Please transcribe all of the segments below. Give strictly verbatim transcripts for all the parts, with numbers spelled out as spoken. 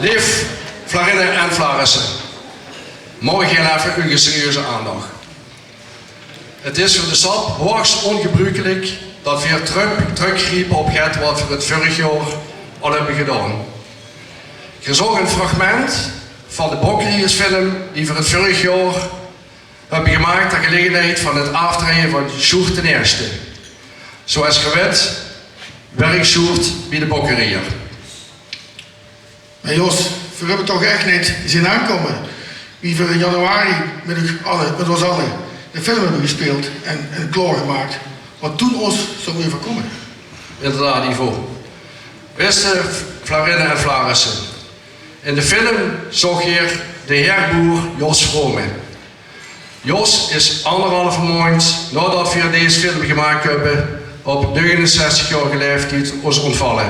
Leef Flarinne en Flarisse, morge effe eur serieuze aandach. Het is veur de sap hoegs ongebrukelik dat veer trök-, trökgriepe op get wat veer het vurrig jaor al höbbe gedaon. Geer zoog ein fragment van de Bokkeriejersfilm die veer het vurrig jaor höbbe gemaak ter gelegenheid van het aaftrejje van Sjoerd d'n Ierste. Zoeas geer wet, wirk Sjoerd bie de Bokkeriejer. Mer Jos, veer höbbe toch ech neet zeen aankómme wie veer in januari mit uch alle, mit ós alle de film höbbe gespeeld en, en klaorgemaak, wat toen ós zouw euverkómme. Inderdaad, Ivo. Bèste Flarinne en Flarisse, in de film zoog geer de heer boer Jos Vrome. Jos is angerhalve maondj naodat veer dees film gemaak höbbe, op neugenenzestigjaorige laeftied ós óntvalle.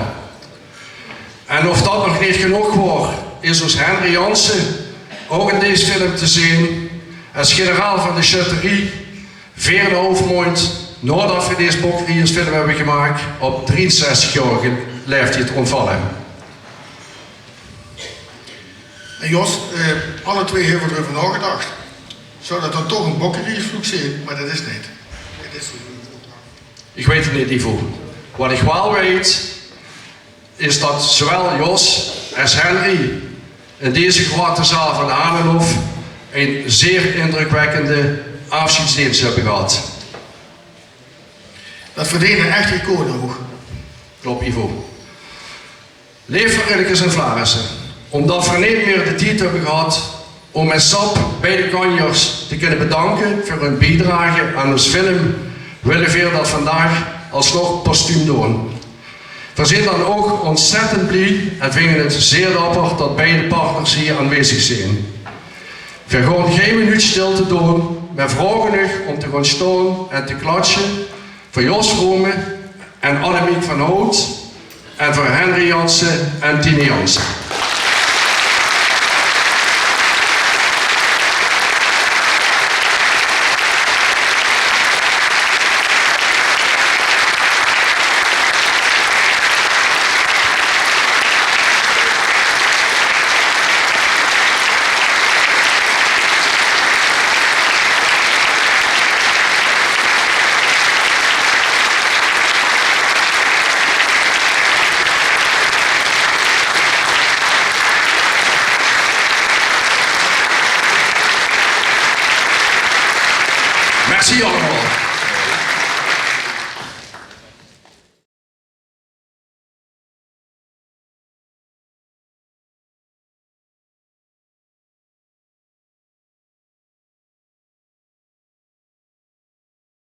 En of dat nog neet genóg waor, is ós Henry Janssen ouch in dees film te zeen es generaal van de sjötterie, veer en ein haof maondj naodat veer dees Bokkeriejersfilm höbbe gemaak, op drieënzestigjaorige laeftied óntvalle. En Jos, eh, alle twee höbbe veer d'r euver naogedach. Zouw dat dan toch ein bokkeriejersvloek zeen? Mer dat is neet. Ich weit het neet, Ivo. Wat ich waal weit, is dat zoewaal Jos es Henry in deze groeate zaal van de Hanenhof ein zeer indrökwèkkende aafsjiedsdeens höbbe gehad. Dat verdeende ech icoon ouch. Klop, Ivo. Leef Flarinnekes en Flarisse, ómdat veer neet mier de tied höbbe gehad óm in sap beide kanjers te kinne bedanke veur hun biedrage aan ós film, wille veer dat vandaag alsnog postuum doon. Veer zeen dan ouch óntzèttend blie en vinge het zeer dapper dat beide partners hie aanwezig zeen. Veer gaon gein minuut stilte doon, mer vraoge uch óm te gaon staon en te klatsje veur Jos Vrome en Annemiek van Hout en veur Henry Janssen en Tine Janssen. Merci allemaol.